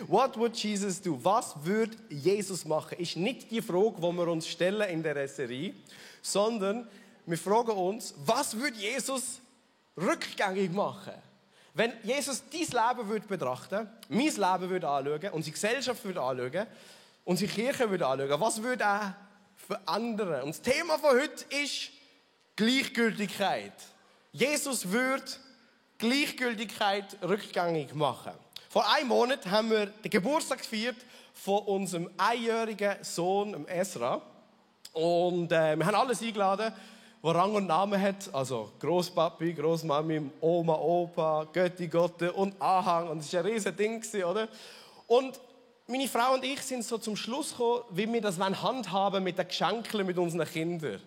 What would Jesus do? Was würde Jesus machen? Ist nicht die Frage, die wir uns stellen in der Serie, sondern wir fragen uns, was würde Jesus rückgängig machen? Wenn Jesus dein Leben würde betrachten, mein Leben würde anschauen, unsere Gesellschaft würde anschauen, unsere Kirche würde anschauen, was würde er verändern? Und das Thema von heute ist Gleichgültigkeit. Jesus würde Gleichgültigkeit rückgängig machen. Vor einem Monat haben wir den Geburtstag gefeiert von unserem einjährigen Sohn, Ezra. Und wir haben alles eingeladen, was Rang und Namen hat. Also Großpapi, Großmami, Oma, Opa, Götti, Gotte und Anhang. Und es war ein riesiges Ding, oder? Und meine Frau und ich sind so zum Schluss gekommen, wie wir das handhaben mit den Geschenken mit unseren Kindern.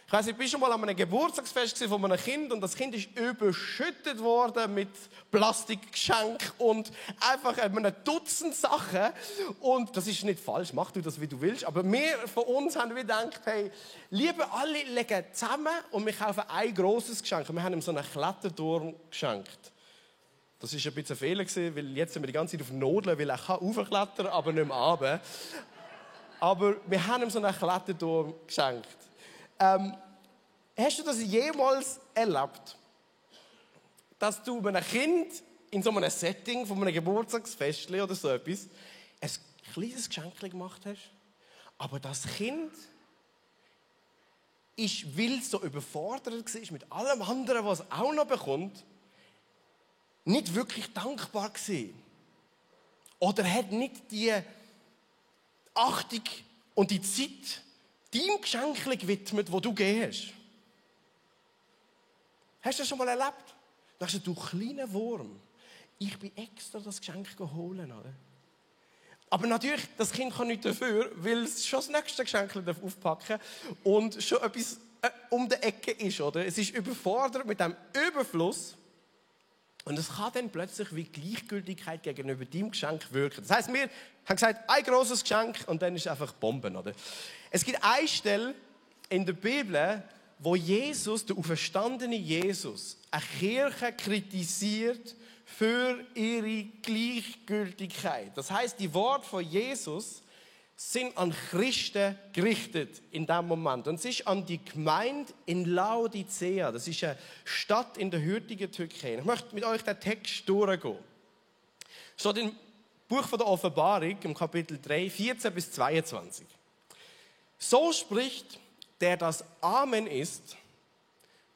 Ich weiss, ich war schon mal an einem Geburtstagsfest von einem Kind und das Kind ist überschüttet worden mit Plastikgeschenken und einfach einem Dutzend Sachen. Und das ist nicht falsch, mach du das, wie du willst. Aber wir von uns haben gedacht, hey, lieber alle legen zusammen und wir kaufen ein grosses Geschenk. Wir haben ihm so einen Kletterturm geschenkt. Das war ein bisschen ein Fehler, weil jetzt sind wir die ganze Zeit auf Nodeln, weil er kann raufklettern, aber nicht mehr runter. Aber wir haben ihm so einen Kletterturm geschenkt. Hast du das jemals erlebt, dass du mit einem Kind in so einem Setting von einem Geburtstagsfest oder so etwas ein kleines Geschenk gemacht hast, aber das Kind ist, weil es so überfordert war mit allem anderen, was es auch noch bekommt, nicht wirklich dankbar war? Oder hat nicht die Achtung und die Zeit deinem Geschenk gewidmet, das du gegeben hast? Hast du das schon mal erlebt? Da hast du kleiner Wurm. Ich bin extra das Geschenk geholt, oder? Aber natürlich, das Kind kann nichts dafür, weil es schon das nächste Geschenk aufpacken darf und schon etwas um die Ecke ist, oder? Es ist überfordert mit dem Überfluss. Und es kann dann plötzlich wie Gleichgültigkeit gegenüber deinem Geschenk wirken. Das heisst, wir haben gesagt, ein grosses Geschenk und dann ist es einfach Bomben, oder? Es gibt eine Stelle in der Bibel, wo Jesus, der auferstandene Jesus, eine Kirche kritisiert für ihre Gleichgültigkeit. Das heisst, die Worte von Jesus sind an Christen gerichtet in diesem Moment. Und es ist an die Gemeinde in Laodicea. Das ist eine Stadt in der heutigen Türkei. Ich möchte mit euch den Text durchgehen. Es steht im Buch der Offenbarung, im Kapitel 3, 14 bis 22. So spricht, der das Amen ist,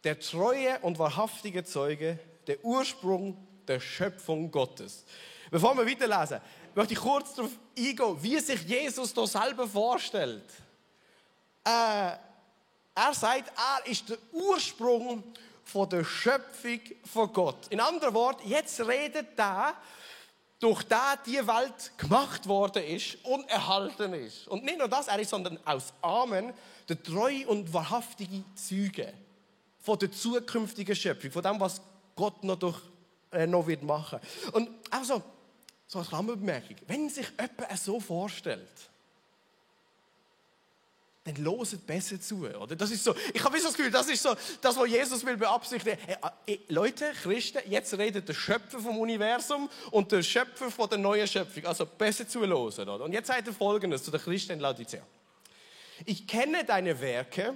der treue und wahrhaftige Zeuge, der Ursprung der Schöpfung Gottes. Bevor wir weiterlesen, möchte ich kurz darauf eingehen, wie sich Jesus da selber vorstellt. Er sagt, er ist der Ursprung von der Schöpfung von Gott. In anderen Worten, jetzt redet der, durch den die Welt gemacht worden ist und erhalten ist. Und nicht nur das, er ist, sondern aus Amen der treue und wahrhaftige Zeuge von der zukünftigen Schöpfung, von dem, was Gott noch wird machen. Und also, so eine Klammerbemerkung. Wenn sich jemand so vorstellt, dann hört besser zu, oder? Das ist so, ich habe das Gefühl, das ist so, das, was Jesus will beabsichtigen. Leute, Christen, jetzt redet der Schöpfer vom Universum und der Schöpfer von der neuen Schöpfung. Also besser zuhören, oder? Und jetzt sagt er Folgendes zu den Christen in Laodicea. Ich kenne deine Werke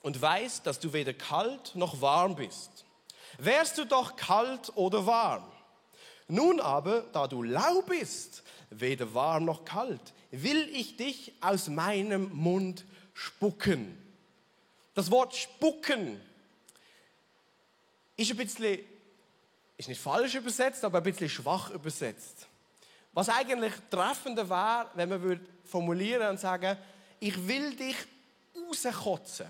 und weiß, dass du weder kalt noch warm bist. Wärst du doch kalt oder warm. Nun aber, da du lau bist, weder warm noch kalt, will ich dich aus meinem Mund spucken. Das Wort spucken ist nicht falsch übersetzt, aber ein bisschen schwach übersetzt. Was eigentlich treffender wäre, wenn man formulieren und sagen, ich will dich rauskotzen.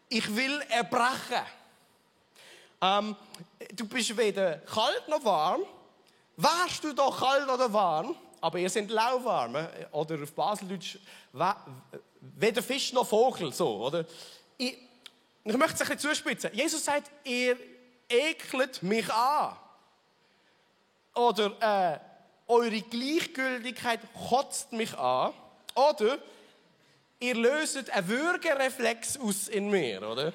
Ich will erbrechen. Du bist weder kalt noch warm. Wärst du doch kalt oder warm, aber ihr seid lauwarm. Oder auf Baseldeutsch, weder Fisch noch Vogel. So, oder? Ich möchte es ein bisschen zuspitzen. Jesus sagt, ihr ekelt mich an. Oder eure Gleichgültigkeit kotzt mich an. Oder ihr löst einen Würgereflex aus in mir. Oder?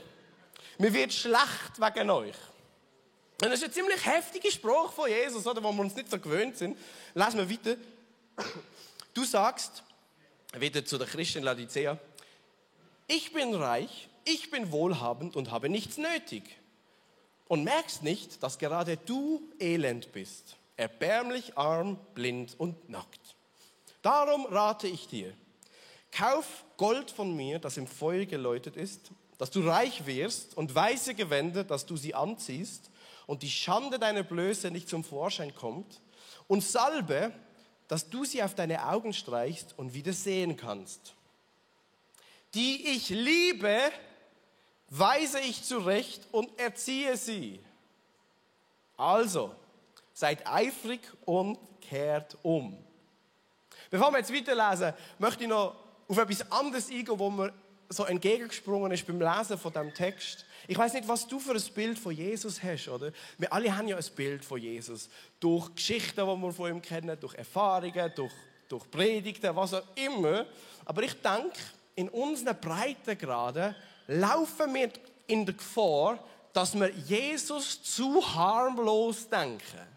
Mir wird schlecht wegen euch. Und das ist ein ziemlich heftiger Spruch von Jesus, oder, wo wir uns nicht so gewöhnt sind. Lesen wir weiter. Du sagst, wieder zu der Christin Laodicea, ich bin reich, ich bin wohlhabend und habe nichts nötig. Und merkst nicht, dass gerade du elend bist, erbärmlich, arm, blind und nackt. Darum rate ich dir, kauf Gold von mir, das im Feuer geläutet ist, dass du reich wirst, und weiße Gewänder, dass du sie anziehst und die Schande deiner Blöße nicht zum Vorschein kommt, und Salbe, dass du sie auf deine Augen streichst und wieder sehen kannst. Die ich liebe, weise ich zurecht und erziehe sie. Also, seid eifrig und kehrt um. Bevor wir jetzt weiterlesen, möchte ich noch auf etwas anderes eingehen, wo mir so entgegengesprungen ist beim Lesen von diesem Text. Ich weiß nicht, was du für ein Bild von Jesus hast, oder? Wir alle haben ja ein Bild von Jesus. Durch Geschichten, die wir von ihm kennen, durch Erfahrungen, durch Predigten, was auch immer. Aber ich denke, in unseren Breitengraden laufen wir in der Gefahr, dass wir Jesus zu harmlos denken.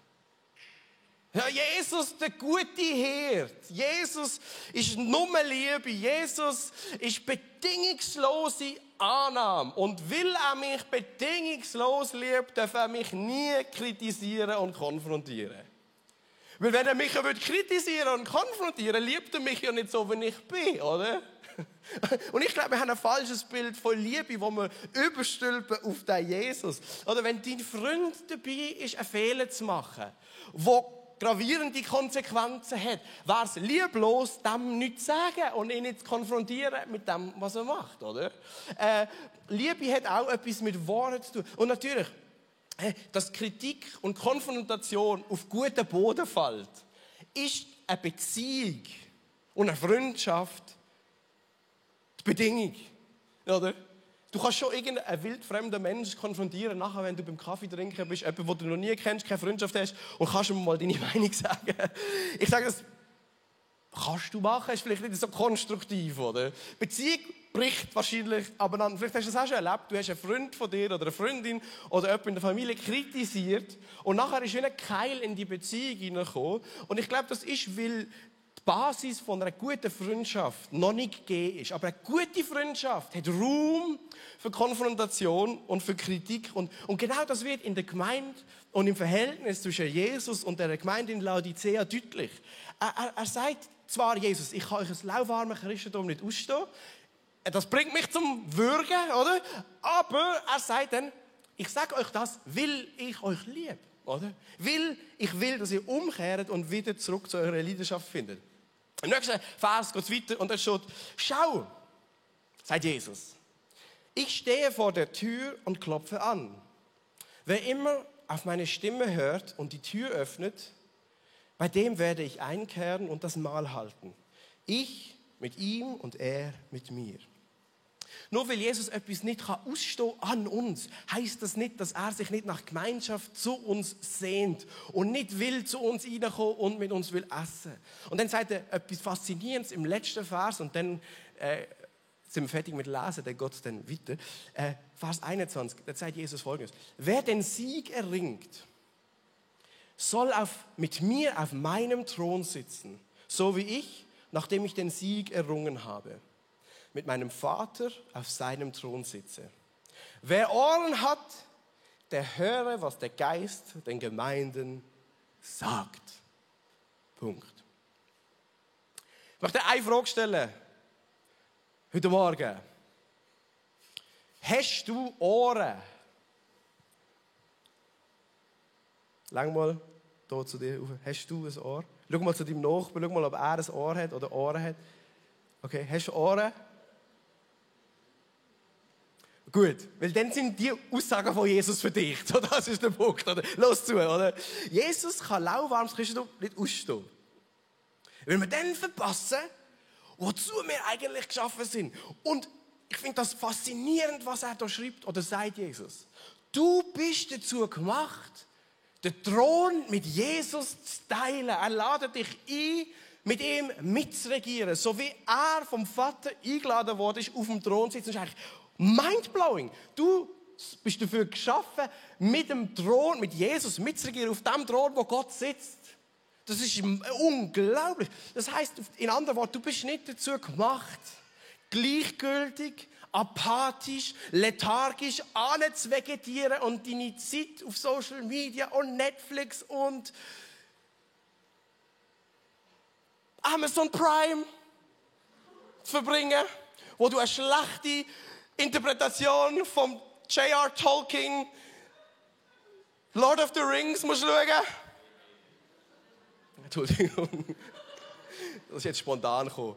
Ja, Jesus, der gute Hirt. Jesus ist nur Liebe. Jesus ist bedingungslose Annahme. Und weil er mich bedingungslos liebt, darf er mich nie kritisieren und konfrontieren. Weil wenn er mich kritisieren und konfrontieren, liebt er mich ja nicht so, wie ich bin, oder? Und ich glaube, wir haben ein falsches Bild von Liebe, wo wir überstülpen auf den Jesus. Oder wenn dein Freund dabei ist, einen Fehler zu machen, wo gravierende Konsequenzen hat, wäre es lieblos, dem nichts zu sagen und ihn nicht zu konfrontieren mit dem, was er macht, oder? Liebe hat auch etwas mit Worten zu tun. Und natürlich, dass Kritik und Konfrontation auf guten Boden fällt, ist eine Beziehung und eine Freundschaft die Bedingung, oder? Du kannst schon irgendeinen wildfremden Menschen konfrontieren, nachher, wenn du beim Kaffee trinken bist, jemanden, den du noch nie kennst, keine Freundschaft hast, und kannst ihm mal deine Meinung sagen. Ich sage, das kannst du machen, ist vielleicht nicht so konstruktiv, oder? Beziehung bricht wahrscheinlich, aber dann, vielleicht hast du das auch schon erlebt, du hast einen Freund von dir oder eine Freundin oder jemanden in der Familie kritisiert und nachher ist wie ein Keil in die Beziehung hineingekommen. Und ich glaube, das ist, weil die Basis von einer guten Freundschaft noch nicht gegeben ist. Aber eine gute Freundschaft hat Raum für Konfrontation und für Kritik. Und genau das wird in der Gemeinde und im Verhältnis zwischen Jesus und der Gemeinde in Laodicea deutlich. Er sagt zwar, Jesus, ich kann euch ein lauwarmes Christentum nicht ausstehen. Das bringt mich zum Würgen, oder? Aber er sagt dann, ich sage euch das, weil ich euch liebe, oder? Weil ich will, dass ihr umkehrt und wieder zurück zu eurer Leidenschaft findet. Im nächsten Vers geht es weiter und da steht, schau, sagt Jesus, ich stehe vor der Tür und klopfe an. Wer immer auf meine Stimme hört und die Tür öffnet, bei dem werde ich einkehren und das Mahl halten. Ich mit ihm und er mit mir. Nur weil Jesus etwas nicht ausstehen kann an uns, heisst das nicht, dass er sich nicht nach Gemeinschaft zu uns sehnt und nicht will zu uns reinkommen und mit uns will essen. Und dann sagt er etwas Faszinierendes im letzten Vers und dann sind wir fertig mit Lesen, dann geht es dann weiter. Vers 21, da sagt Jesus Folgendes. Wer den Sieg erringt, soll mit mir auf meinem Thron sitzen, so wie ich, nachdem ich den Sieg errungen habe, mit meinem Vater auf seinem Thron sitze. Wer Ohren hat, der höre, was der Geist den Gemeinden sagt. Punkt. Ich möchte eine Frage stellen. Heute Morgen. Hast du Ohren? Lang mal hier zu dir rauf. Hast du ein Ohr? Schau mal zu deinem Nachbarn, schau mal, ob er ein Ohr hat oder Ohren hat. Okay, hast du Ohren? Gut, weil dann sind die Aussagen von Jesus für dich. So, das ist der Punkt. Oder? Los zu, oder? Jesus kann lauwarmes Christentum nicht ausstehen. Weil wir dann verpassen, wozu wir eigentlich geschaffen sind. Und ich finde das faszinierend, was er da schreibt oder sagt Jesus. Du bist dazu gemacht, den Thron mit Jesus zu teilen. Er ladet dich ein, mit ihm mitzuregieren. So wie er vom Vater eingeladen wurde, auf dem Thron sitzt. Das ist eigentlich mindblowing. Du bist dafür geschaffen, mit dem Thron, mit Jesus mitzuregieren, auf dem Thron, wo Gott sitzt. Das ist unglaublich. Das heisst, in anderen Worten, du bist nicht dazu gemacht, gleichgültig, apathisch, lethargisch anzuvegetieren und deine Zeit auf Social Media und Netflix und Amazon Prime zu verbringen, wo du eine schlechte Interpretation vom J.R. Tolkien Lord of the Rings musst schauen. Entschuldigung. Das ist jetzt spontan gekommen.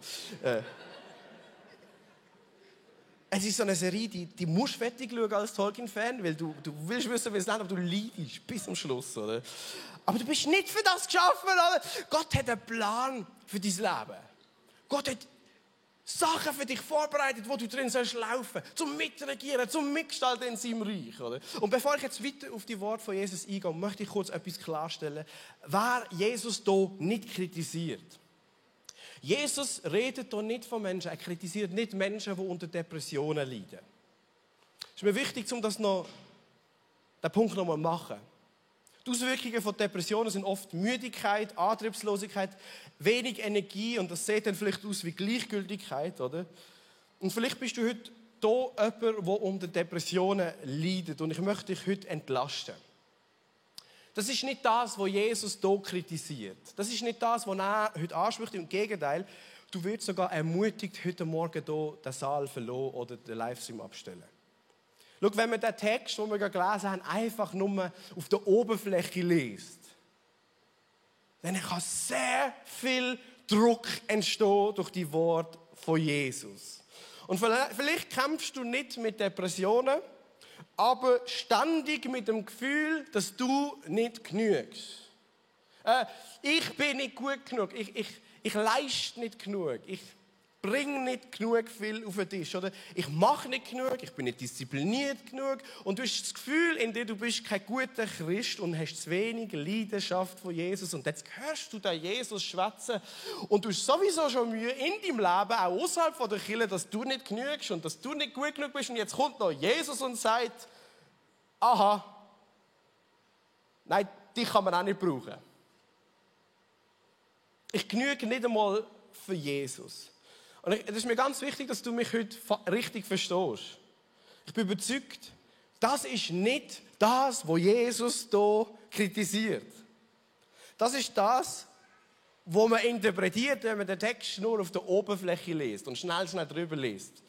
Es ist so eine Serie, die musst du fertig schauen als Tolkien-Fan, weil du willst wissen, wie es endet, aber du leidest bis zum Schluss, oder? Aber du bist nicht für das geschaffen, oder? Gott hat einen Plan für dein Leben. Gott hat Sachen für dich vorbereitet, wo du drin sollst laufen, zum Mitregieren, zum Mitgestalten in seinem Reich, oder? Und bevor ich jetzt weiter auf die Worte von Jesus eingehe, möchte ich kurz etwas klarstellen, wer Jesus hier nicht kritisiert. Jesus redet hier nicht von Menschen, er kritisiert nicht Menschen, die unter Depressionen leiden. Es ist mir wichtig, um den Punkt noch mal zu machen. Die Auswirkungen von Depressionen sind oft Müdigkeit, Antriebslosigkeit, wenig Energie und das sieht dann vielleicht aus wie Gleichgültigkeit, oder? Und vielleicht bist du heute hier jemand, der unter Depressionen leidet und ich möchte dich heute entlasten. Das ist nicht das, was Jesus hier kritisiert. Das ist nicht das, was er heute anspricht. Im Gegenteil, du wirst sogar ermutigt, heute Morgen hier den Saal verlassen oder den Livestream abstellen. Schau, wenn man den Text, den wir gerade gelesen haben, einfach nur auf der Oberfläche liest, dann kann sehr viel Druck entstehen durch die Worte von Jesus. Und vielleicht kämpfst du nicht mit Depressionen, aber ständig mit dem Gefühl, dass du nicht genügst. Ich bin nicht gut genug, ich leiste nicht genug, ich bringe nicht genug viel auf den Tisch. Oder? Ich mache nicht genug, ich bin nicht diszipliniert genug. Und du hast das Gefühl, in dir, du bist kein guter Christ und hast zu wenig Leidenschaft von Jesus. Und jetzt hörst du den Jesus schwätzen und du hast sowieso schon Mühe in deinem Leben, auch außerhalb von der Kirche, dass du nicht genügst und dass du nicht gut genug bist. Und jetzt kommt noch Jesus und sagt, aha, nein, dich kann man auch nicht brauchen. Ich genüge nicht einmal für Jesus. Und es ist mir ganz wichtig, dass du mich heute richtig verstehst. Ich bin überzeugt, das ist nicht das, was Jesus hier kritisiert. Das ist das, was man interpretiert, wenn man den Text nur auf der Oberfläche liest und schnell drüber liest.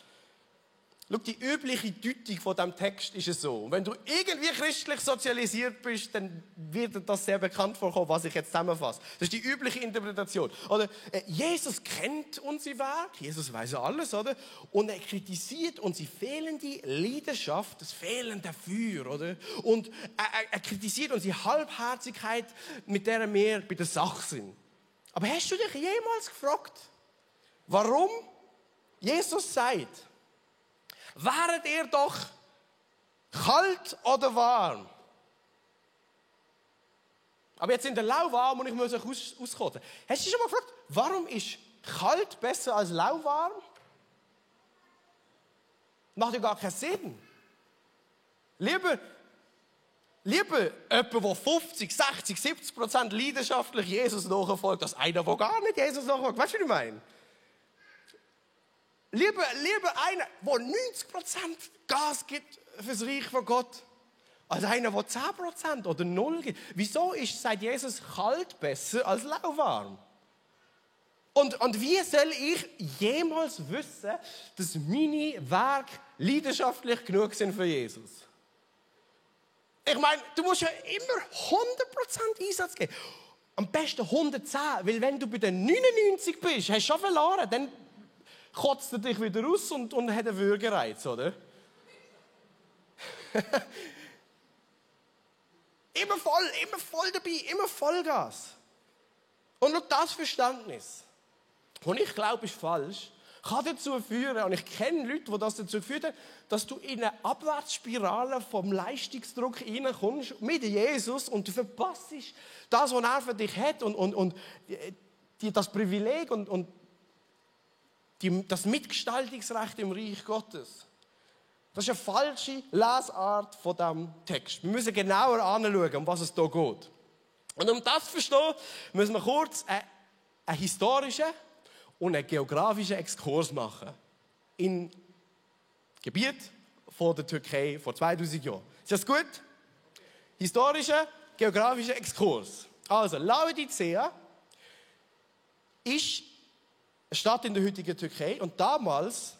Schau, die übliche Deutung von diesem Text ist es so. Und wenn du irgendwie christlich sozialisiert bist, dann wird dir das sehr bekannt vorkommen, was ich jetzt zusammenfasse. Das ist die übliche Interpretation. Oder, Jesus kennt unsere Werke, Jesus weiß ja alles, oder? Und er kritisiert unsere fehlende Leidenschaft, das fehlende Feuer, oder? Und er kritisiert unsere Halbherzigkeit, mit der wir bei der Sache sind. Aber hast du dich jemals gefragt, warum Jesus sagt, wäret ihr doch kalt oder warm? Aber jetzt sind der lauwarm und ich muss euch auskotzen. Hast du dich schon mal gefragt, warum ist kalt besser als lauwarm? Macht ja gar keinen Sinn. Lieber jemand, der 50, 60, 70% leidenschaftlich Jesus nachfolgt, als einer, der gar nicht Jesus nachfolgt. Weißt du, was ich meine? Lieber einer, der 90% Gas gibt fürs Reich von Gott, als einer, der 10% oder 0 gibt. Wieso sagt Jesus, kalt besser als lauwarm? Und wie soll ich jemals wissen, dass meine Werke leidenschaftlich genug sind für Jesus? Ich meine, du musst ja immer 100% Einsatz geben. Am besten 110, weil wenn du bei den 99 bist, hast du schon verloren, dann kotzt er dich wieder raus und hat einen Würgereiz, oder? immer voll dabei, immer Vollgas. Und nur das Verständnis, und ich glaube, ist falsch, kann dazu führen, und ich kenne Leute, die das dazu geführt haben, dass du in eine Abwärtsspirale vom Leistungsdruck hineinkommst mit Jesus und du verpasst das, was er für dich hat und das Privileg und das Mitgestaltungsrecht im Reich Gottes. Das ist eine falsche Lesart von diesem Text. Wir müssen genauer anschauen, um was es hier geht. Und um das zu verstehen, müssen wir kurz einen historischen und einen geografischen Exkurs machen. In Gebiet von der Türkei vor 2000 Jahren. Ist das gut? Historischer, geografischer Exkurs. Also, Laodicea ist eine Stadt in der heutigen Türkei und damals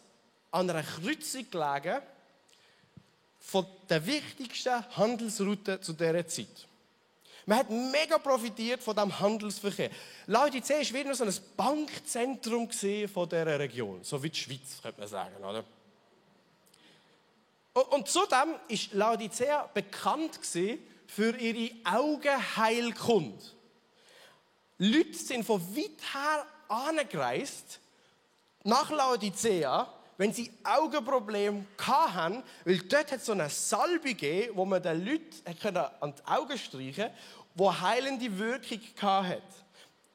an einer Kreuzung gelegen von der wichtigsten Handelsroute zu dieser Zeit. Man hat mega profitiert von diesem Handelsverkehr. Laodicea war wieder so ein Bankzentrum von dieser Region. So wie die Schweiz, könnte man sagen. Oder? Und zudem war Laodicea bekannt für ihre Augenheilkunde. Leute sind von weit her angereist nach Laodicea, wenn sie Augenprobleme hatten, weil dort hat es so eine Salbe gegeben, wo man den Leuten an die Augen streichen konnte, die heilende Wirkung hatte.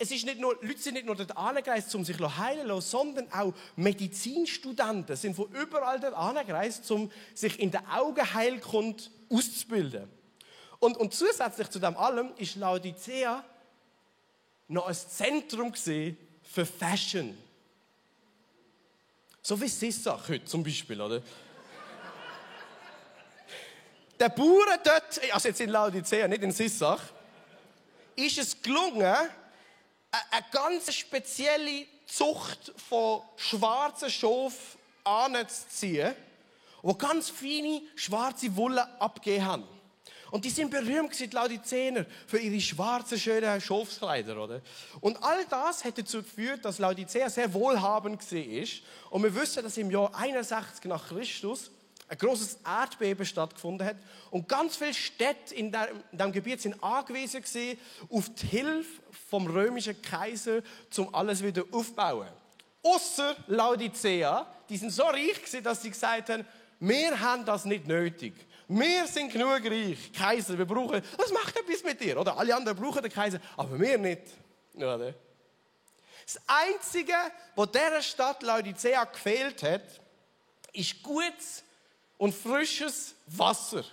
Leute sind nicht nur dort angereist, um sich heilen zu lassen, sondern auch Medizinstudenten sind von überall dort angereist, um sich in der Augenheilkunde auszubilden. Und zusätzlich zu dem allem ist Laodicea noch ein Zentrum für Fashion. So wie Sissach heute zum Beispiel, oder? Der Bauern dort, also jetzt in Laodicea, nicht in Sissach, ist es gelungen, eine ganz spezielle Zucht von schwarzen Schafen anzuziehen, die ganz feine schwarze Wolle abgegeben haben. Und die sind berühmt, die Laodicener, für ihre schwarzen, schönen Schafskleider, oder? Und all das hat dazu geführt, dass Laodicea sehr wohlhabend war. Und wir wissen, dass im Jahr 61 nach Christus ein grosses Erdbeben stattgefunden hat. Und ganz viele Städte in diesem Gebiet sind angewiesen auf die Hilfe vom römischen Kaiser, um alles wieder aufzubauen. Ausser Laodicea, die sind so reich gewesen, dass sie gesagt haben, wir haben das nicht nötig. Wir sind genug reich. Kaiser, wir brauchen, das macht etwas mit dir. Oder alle anderen brauchen den Kaiser, aber wir nicht. Ja, ne? Das Einzige, was dieser Stadt Laodicea gefehlt hat, ist gutes und frisches Wasser.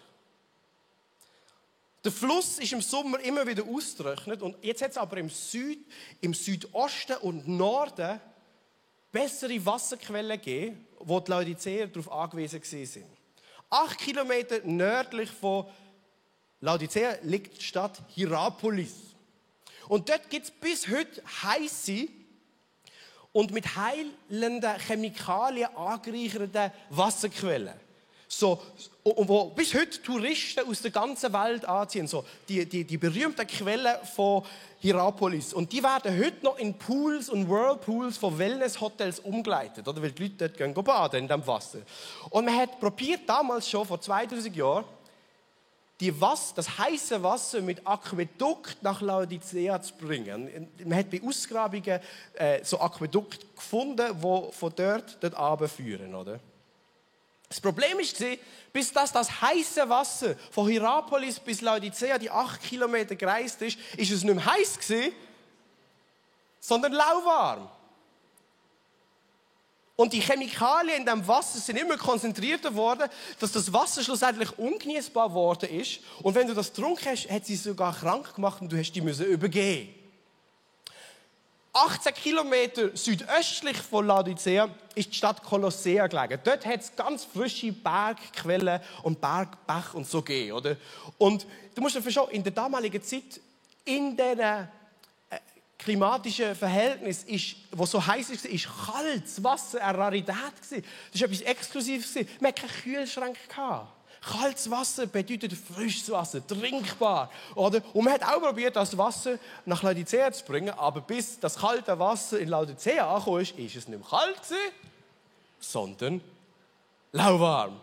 Der Fluss ist im Sommer immer wieder ausgetrocknet und jetzt hat es aber im Südosten und Norden bessere Wasserquellen gegeben, wo die Laodiceer darauf angewiesen waren. 8 Kilometer nördlich von Laodicea liegt die Stadt Hierapolis. Und dort gibt es bis heute heisse und mit heilenden Chemikalien angereicherte Wasserquellen. So, wo bis heute Touristen aus der ganzen Welt anziehen. So, die berühmten Quellen von Hierapolis. Und die werden heute noch in Pools und Whirlpools von Wellnesshotels umgeleitet. Oder? Weil die Leute dort gehen baden in diesem Wasser. Und man hat probiert, damals schon, vor 2000 Jahren, das heiße Wasser mit Aquädukt nach Laodicea zu bringen. Man hat bei Ausgrabungen so Aquädukte gefunden, die von dort runterführen, oder? Das Problem war, bis das heiße Wasser von Hierapolis bis Laodicea die 8 Kilometer gereist ist es nicht mehr heiß gewesen, sondern lauwarm. Und die Chemikalien in diesem Wasser sind immer konzentrierter geworden, dass das Wasser schlussendlich ungenießbar geworden ist. Und wenn du das getrunken hast, hat sie sogar krank gemacht und du hast die übergeben. 18 Kilometer südöstlich von Laodicea ist die Stadt Kolossea gelegen. Dort hat es ganz frische Bergquellen und Bergbach und so gegeben, oder? Und du musst dir verstehen, in der damaligen Zeit, in diesen klimatischen Verhältnissen, wo so heiß war, ist kaltes Wasser eine Rarität. Das war etwas Exklusives. Man hatte keinen Kühlschrank. Kaltes Wasser bedeutet frisches Wasser, trinkbar. Oder? Und man hat auch probiert, das Wasser nach Laodicea zu bringen, aber bis das kalte Wasser in Laodicea angekommen ist, ist es nicht mehr kalt gewesen, sondern lauwarm.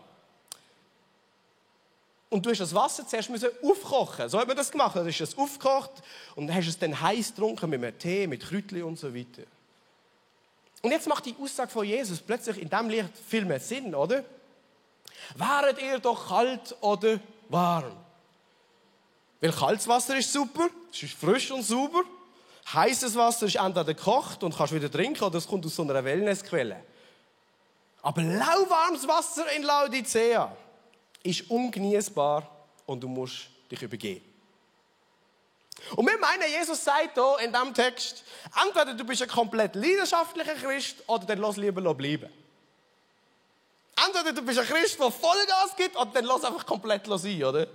Und du musst das Wasser zuerst aufkochen. So hat man das gemacht. Du hast es aufgekocht und dann hast du es dann heiß getrunken mit einem Tee, mit Kräutchen und so weiter. Und jetzt macht die Aussage von Jesus plötzlich in diesem Licht viel mehr Sinn, oder? Wäret ihr doch kalt oder warm? Weil kaltes Wasser ist super, es ist frisch und sauber. Heißes Wasser ist entweder gekocht und kannst wieder trinken oder es kommt aus so einer Wellnessquelle. Aber lauwarmes Wasser in Laodicea ist ungenießbar und du musst dich übergeben. Und wir meinen, Jesus sagt hier in diesem Text, entweder du bist ein komplett leidenschaftlicher Christ oder dann lass lieber bleiben. Entweder du bist ein Christ, der Vollgas gibt oder dann lass einfach komplett sein, oder?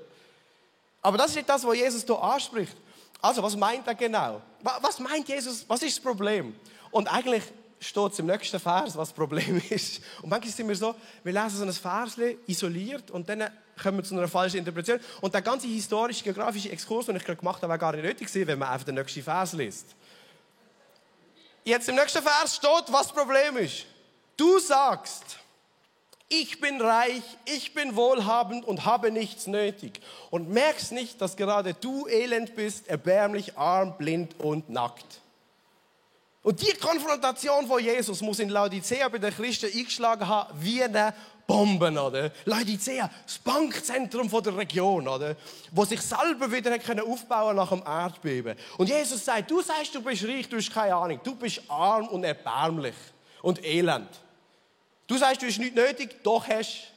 Aber das ist nicht das, was Jesus hier anspricht. Also, was meint er genau? Was meint Jesus? Was ist das Problem? Und eigentlich steht es im nächsten Vers, was das Problem ist. Und manchmal sind wir so, wir lesen so ein Verschen isoliert und dann kommen wir zu einer falschen Interpretation. Und der ganze historisch-geografische Exkurs, den ich gerade gemacht habe, wäre gar nicht nötig gewesen, wenn man einfach den nächsten Vers liest. Jetzt im nächsten Vers steht, was das Problem ist. Du sagst, ich bin reich, ich bin wohlhabend und habe nichts nötig. Und merkst nicht, dass gerade du elend bist, erbärmlich, arm, blind und nackt. Und die Konfrontation von Jesus muss in Laodicea bei den Christen eingeschlagen haben wie eine Bombe, oder? Laodicea, das Bankzentrum der Region, oder? Wo sich selber wieder aufbauen nach dem Erdbeben. Und Jesus sagt, du sagst, du bist reich, du hast keine Ahnung. Du bist arm und erbärmlich und elend. Du sagst, du hast nichts nötig, doch hast.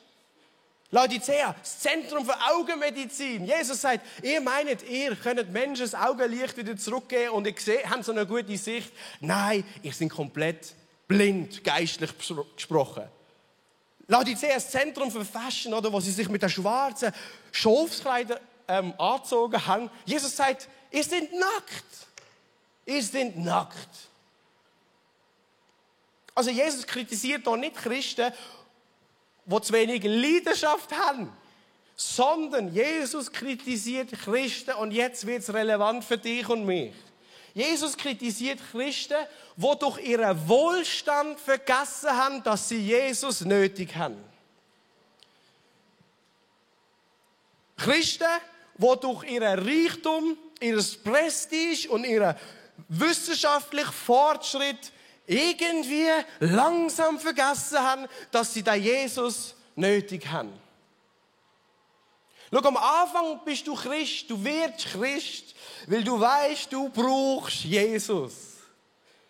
Laodicea, das Zentrum für Augenmedizin. Jesus sagt, ihr meint, ihr könnt Menschen das Augenlicht wieder zurückgeben und haben so eine gute Sicht. Nein, ihr seid komplett blind, geistlich gesprochen. Laodicea, das Zentrum für Fashion, oder, wo sie sich mit den schwarzen Schafskleidern angezogen haben. Jesus sagt, ihr seid nackt. Ihr seid nackt. Also Jesus kritisiert hier nicht Christen, die zu wenig Leidenschaft haben, sondern Jesus kritisiert Christen, und jetzt wird es relevant für dich und mich. Jesus kritisiert Christen, die durch ihren Wohlstand vergessen haben, dass sie Jesus nötig haben. Christen, die durch ihren Reichtum, ihr Prestige und ihren wissenschaftlichen Fortschritt irgendwie langsam vergessen haben, dass sie den Jesus nötig haben. Schau, am Anfang bist du Christ, du wirst Christ, weil du weißt, du brauchst Jesus.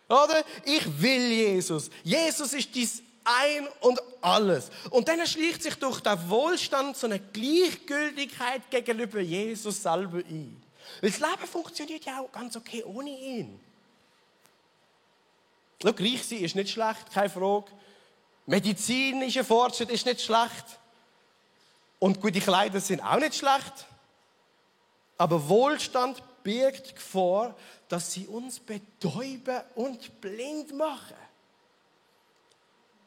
Oder? Ich will Jesus. Jesus ist dein Ein und Alles. Und dann schleicht sich durch den Wohlstand so eine Gleichgültigkeit gegenüber Jesus selber ein. Weil das Leben funktioniert ja auch ganz okay ohne ihn. Schau, reich sein ist nicht schlecht, keine Frage. Medizinischer Fortschritt ist nicht schlecht. Und gute Kleider sind auch nicht schlecht. Aber Wohlstand birgt die Gefahr, dass sie uns betäuben und blind machen.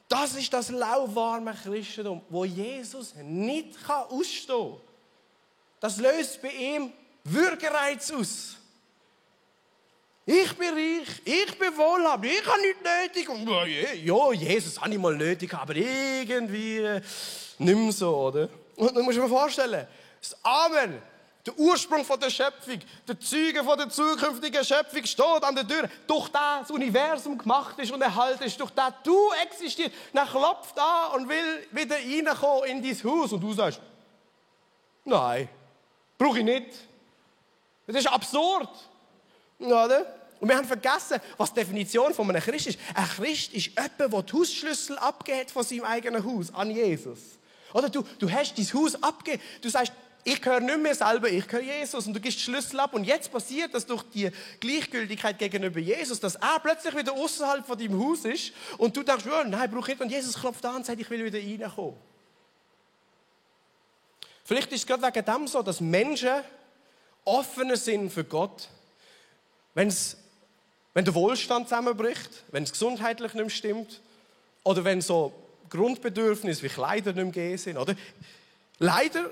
Das ist das lauwarme Christentum, wo Jesus nicht ausstehen kann. Das löst bei ihm Würgereiz aus. Ich bin reich, ich bin wohlhabend, ich habe nichts nötig. Und ja, Jesus habe ich mal nötig, aber irgendwie nicht mehr so, oder? Und dann musst du dir vorstellen, das Amen, der Ursprung von der Schöpfung, der Zeuge von der zukünftigen Schöpfung steht an der Tür. Durch das das Universum gemacht ist und erhalten ist, durch das du existierst, dann klopft an und will wieder reinkommen in dein Haus. Und du sagst, nein, brauche ich nicht. Das ist absurd. Oder? Und wir haben vergessen, was die Definition von einem Christ ist. Ein Christ ist jemand, der die Hausschlüssel abgibt von seinem eigenen Haus an Jesus. Oder du hast dein Haus abgegeben. Du sagst, ich gehöre nicht mehr selber, ich gehöre Jesus. Und du gibst die Schlüssel ab. Und jetzt passiert das durch die Gleichgültigkeit gegenüber Jesus, dass er plötzlich wieder außerhalb von deinem Haus ist. Und du denkst, oh, nein, brauche ich nicht. Und Jesus klopft an und sagt, ich will wieder reinkommen. Vielleicht ist es gerade wegen dem so, dass Menschen offener sind für Gott, wenn der Wohlstand zusammenbricht, wenn es gesundheitlich nicht mehr stimmt oder wenn so Grundbedürfnisse wie Kleider nicht mehr gegeben sind. Oder? Leider,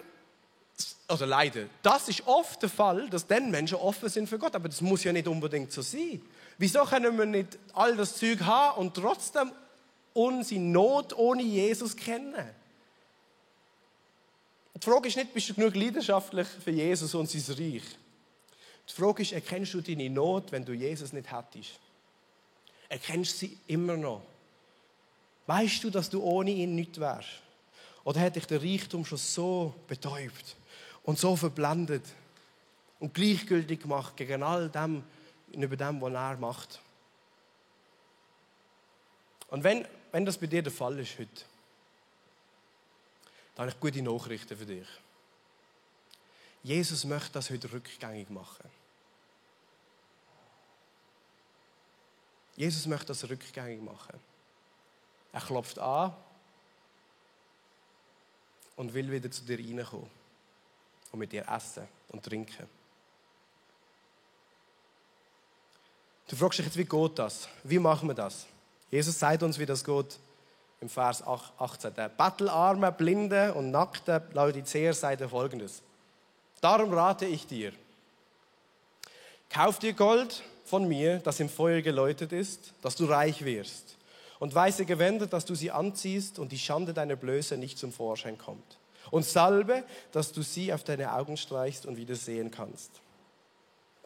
das ist oft der Fall, dass dann Menschen offen sind für Gott. Aber das muss ja nicht unbedingt so sein. Wieso können wir nicht all das Zeug haben und trotzdem unsere Not ohne Jesus kennen? Die Frage ist nicht, bist du genug leidenschaftlich für Jesus und sein Reich? Die Frage ist, erkennst du deine Not, wenn du Jesus nicht hättest? Erkennst du sie immer noch? Weißt du, dass du ohne ihn nichts wärst? Oder hat dich der Reichtum schon so betäubt und so verblendet und gleichgültig gemacht gegen all dem, über dem, was er macht? Und wenn das bei dir der Fall ist heute, habe ich gute Nachrichten für dich. Jesus möchte das heute rückgängig machen. Jesus möchte das rückgängig machen. Er klopft an und will wieder zu dir reinkommen und mit dir essen und trinken. Du fragst dich jetzt, wie geht das? Wie machen wir das? Jesus sagt uns, wie das geht im Vers 18. Der bettelarme, blinde und nackte Laodiceer sagt Folgendes. Darum rate ich dir, kauf dir Gold von mir, das im Feuer geläutert ist, dass du reich wirst, und weiße Gewänder, dass du sie anziehst und die Schande deiner Blöße nicht zum Vorschein kommt. Und Salbe, dass du sie auf deine Augen streichst und wieder sehen kannst.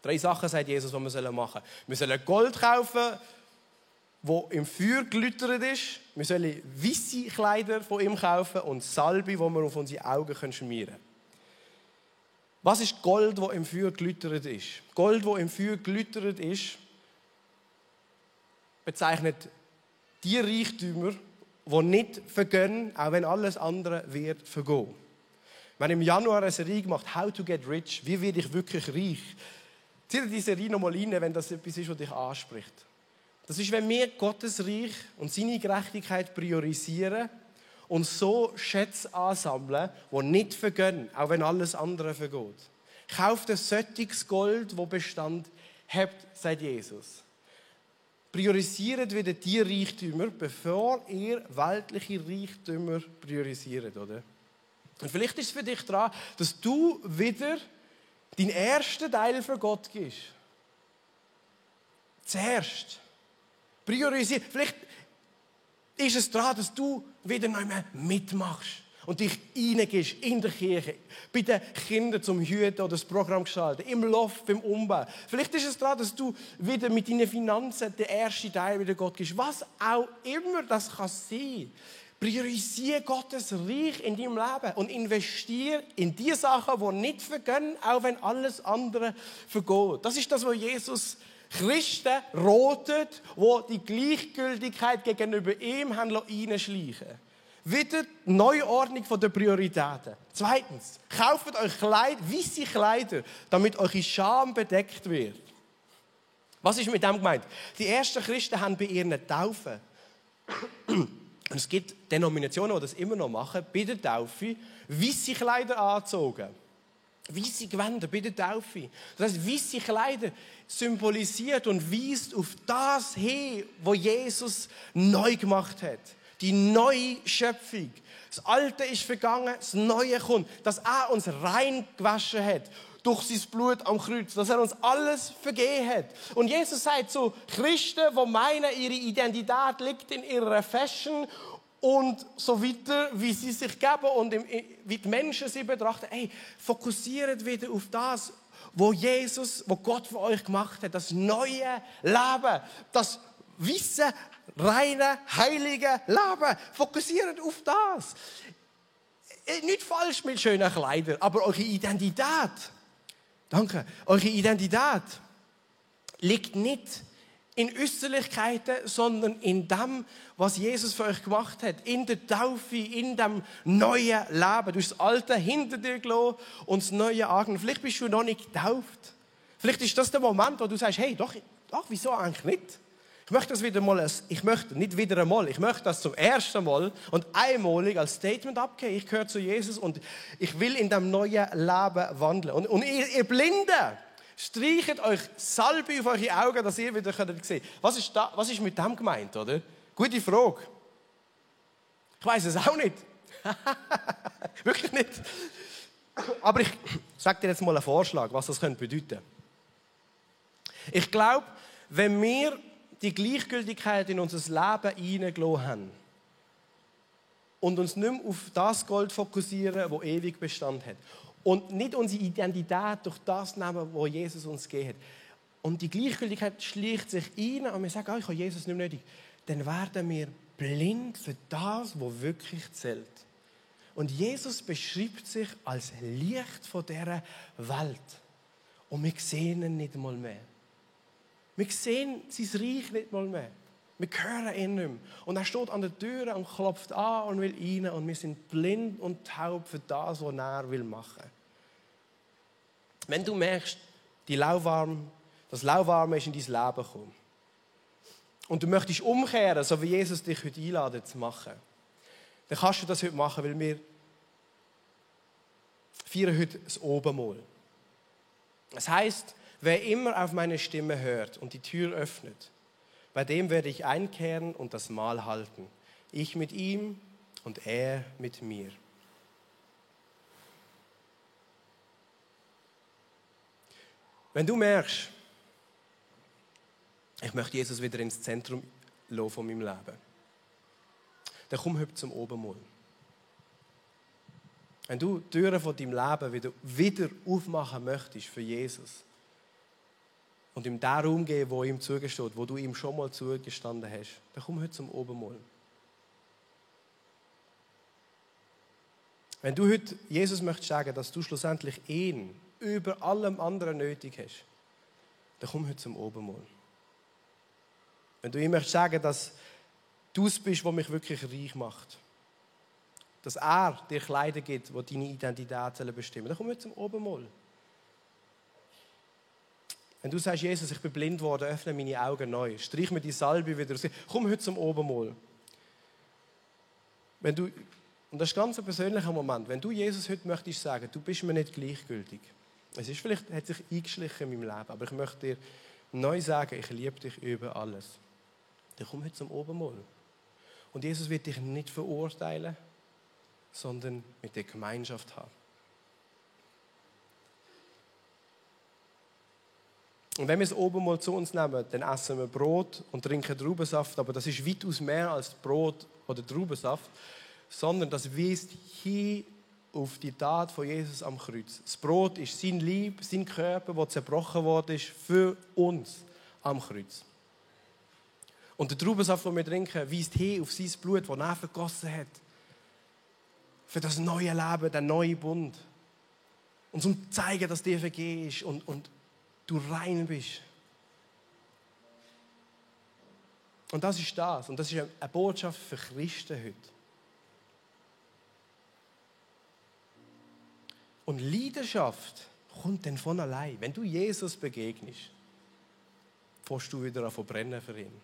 3 Sachen, sagt Jesus, die wir machen sollen. Wir sollen Gold kaufen, wo im Feuer geläutert ist. Wir sollen weisse Kleider von ihm kaufen und Salbe, die wir auf unsere Augen schmieren können. Was ist Gold, das im Feuer geläutert ist? Gold, das im Feuer geläutert ist, bezeichnet die Reichtümer, die nicht vergehen, auch wenn alles andere wird vergehen. Wir haben im Januar eine Serie gemacht, How to get rich, wie werde ich wirklich reich? Zieh dir die Serie nochmal rein, wenn das etwas ist, was dich anspricht. Das ist, wenn wir Gottes Reich und seine Gerechtigkeit priorisieren und so Schätze ansammeln, die nicht vergehen, auch wenn alles andere vergeht. Kauft ein solches Gold, das Bestand hat, sagt Jesus. Priorisiert wieder die Reichtümer, bevor ihr weltliche Reichtümer priorisiert, oder? Und vielleicht ist es für dich dran, dass du wieder deinen ersten Teil für Gott gibst. Zuerst. Priorisiert. Vielleicht ist es dran, dass du wieder noch mehr mitmachst und dich reingehst in der Kirche, bei den Kindern zum Hüten oder das Programm gestalten, im Loft, beim Umbau. Vielleicht ist es dran, dass du wieder mit deinen Finanzen den ersten Teil wieder Gott gibst. Was auch immer das kann sein. Priorisiere Gottes Reich in deinem Leben und investiere in die Sachen, die nicht vergehen, auch wenn alles andere vergeht. Das ist das, was Jesus Christen rotet, die die Gleichgültigkeit gegenüber ihm haben reinschleichen lassen. Wieder die Neuordnung der Prioritäten. Zweitens, kauft euch weisse Kleider, damit eure Scham bedeckt wird. Was ist mit dem gemeint? Die ersten Christen haben bei ihren Taufen, und es gibt Denominationen, die das immer noch machen, bei der Taufe weisse Kleider angezogen. Weisse Gewänder bei der Taufe. Das heisst, weisse Kleider symbolisiert und weist auf das hin, was Jesus neu gemacht hat. Die neue Schöpfung. Das Alte ist vergangen, das Neue kommt. Dass er uns rein gewaschen hat durch sein Blut am Kreuz. Dass er uns alles vergeben hat. Und Jesus sagt so, Christen, die meinen, ihre Identität liegt in ihrer Fashion und so weiter, wie sie sich geben und wie die Menschen sie betrachten. Hey, fokussiert wieder auf das, was Gott für euch gemacht hat. Das neue Leben. Das weisse, reine, heilige Leben. Fokussiert auf das. Nicht falsch mit schönen Kleidern, aber eure Identität, danke, eure Identität liegt nicht in Äußerlichkeiten, sondern in dem, was Jesus für euch gemacht hat. In der Taufe, in dem neuen Leben. Du hast das Alte hinter dir gelassen und das Neue angenommen. Vielleicht bist du noch nicht getauft. Vielleicht ist das der Moment, wo du sagst, hey, doch, wieso eigentlich nicht? Ich möchte das ich möchte das zum ersten Mal und einmalig als Statement abgeben. Ich gehöre zu Jesus und ich will in dem neuen Leben wandeln. Und ihr Blinden, streicht euch Salbe auf eure Augen, dass ihr wieder sehen könnt. Was ist mit dem gemeint, oder? Gute Frage. Ich weiß es auch nicht. Wirklich nicht. Aber ich sage dir jetzt mal einen Vorschlag, was das bedeuten könnte. Ich glaube, wenn wir die Gleichgültigkeit in unser Leben hineingelassen haben und uns nicht mehr auf das Gold fokussieren, das ewig Bestand hat und nicht unsere Identität durch das nehmen, was Jesus uns gegeben hat und die Gleichgültigkeit schleicht sich ein und wir sagen, ich habe Jesus nicht mehr nötig, dann werden wir blind für das, was wirklich zählt. Und Jesus beschreibt sich als Licht von dieser Welt und wir sehen ihn nicht mal mehr. Wir sehen sein Reich nicht mal mehr. Wir hören ihn nicht mehr. Und er steht an der Tür und klopft an und will rein. Und wir sind blind und taub für das, was er machen will. Wenn du merkst, das Lauwarme ist in dein Leben gekommen und du möchtest umkehren, so wie Jesus dich heute einladet zu machen, dann kannst du das heute machen, weil wir feiern heute das Abendmahl. Das heisst, wer immer auf meine Stimme hört und die Tür öffnet, bei dem werde ich einkehren und das Mahl halten. Ich mit ihm und er mit mir. Wenn du merkst, ich möchte Jesus wieder ins Zentrum lassen von meinem Leben, dann komm heute zum Abendmahl. Wenn du die Türen von deinem Leben wieder aufmachen möchtest für Jesus und ihm den Raum geben, wo ihm zugesteht, wo du ihm schon mal zugestanden hast, dann komm heute zum Abendmahl. Wenn du heute Jesus möchtest sagen, dass du schlussendlich ihn über allem anderen nötig hast, dann komm heute zum Abendmahl. Wenn du ihm möchtest sagen, dass du es bist, was mich wirklich reich macht, dass er dir Kleider gibt, die deine Identität bestimmen, dann komm heute zum Abendmahl. Wenn du sagst, Jesus, ich bin blind geworden, öffne meine Augen neu, streich mir die Salbe wieder aus, komm heute zum Abendmahl. Und das ist ganz ein persönlicher Moment, wenn du Jesus heute möchtest sagen, du bist mir nicht gleichgültig. Es ist vielleicht, hat sich eingeschlichen in meinem Leben, aber ich möchte dir neu sagen, ich liebe dich über alles. Dann komm heute zum Abendmahl. Und Jesus wird dich nicht verurteilen, sondern mit der Gemeinschaft haben. Und wenn wir das Abendmahl zu uns nehmen, dann essen wir Brot und trinken Traubensaft, aber das ist weitaus mehr als Brot oder Traubensaft, sondern das weist hin auf die Tat von Jesus am Kreuz. Das Brot ist sein Leib, sein Körper, der zerbrochen worden ist für uns am Kreuz. Und der Traubensaft, den wir trinken, weist hin auf sein Blut, das er vergossen hat. Für das neue Leben, den neuen Bund. Und zum zu zeigen, dass dir vergeben ist und du rein bist. Und das ist das. Und das ist eine Botschaft für Christen heute. Und Leidenschaft kommt dann von allein. Wenn du Jesus begegnest, fährst du wieder an zu brennen für ihn.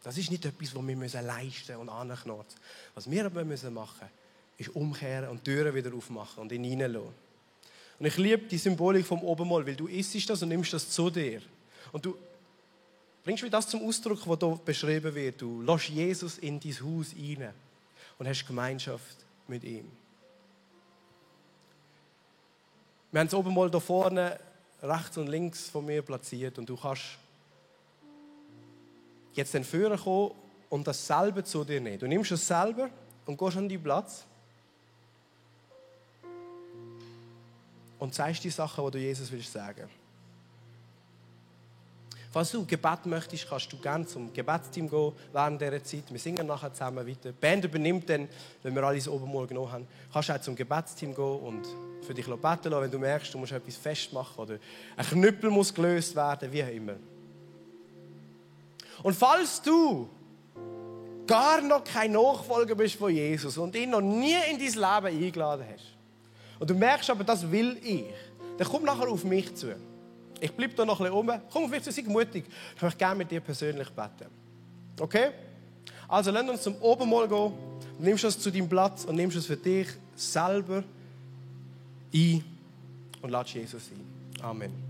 Das ist nicht etwas, was wir leisten und anknurren. Was wir aber machen müssen, ist umkehren und die Türen wieder aufmachen und ihn reinlassen. Und ich liebe die Symbolik vom Abendmahl, weil du isst das und nimmst das zu dir. Und du bringst wieder das zum Ausdruck, was hier beschrieben wird. Du lässt Jesus in dein Haus rein und hast Gemeinschaft mit ihm. Wir haben das Abendmahl hier vorne rechts und links von mir platziert und du kannst jetzt den Führer kommen und dasselbe zu dir nehmen. Du nimmst es selber und gehst an deinen Platz und zeigst die Sachen, die du Jesus willst sagen. Falls du Gebet möchtest, kannst du gerne zum Gebetsteam gehen während dieser Zeit. Wir singen nachher zusammen weiter. Die Band übernimmt dann, wenn wir alle das Abendmahl genommen haben, kannst du auch zum Gebetsteam gehen und für dich beten lassen, wenn du merkst, du musst etwas festmachen oder ein Knüppel muss gelöst werden, wie auch immer. Und falls du gar noch kein Nachfolger bist von Jesus und ihn noch nie in dein Leben eingeladen hast und du merkst aber, das will ich, dann komm nachher auf mich zu. Ich bleibe da noch ein bisschen rum. Komm auf mich zu, sei mutig. Ich möchte gerne mit dir persönlich beten. Okay? Also lass uns zum Abendmahl gehen. Nimmst es zu deinem Platz und nimmst es für dich selber ein und lass Jesus ein. Amen.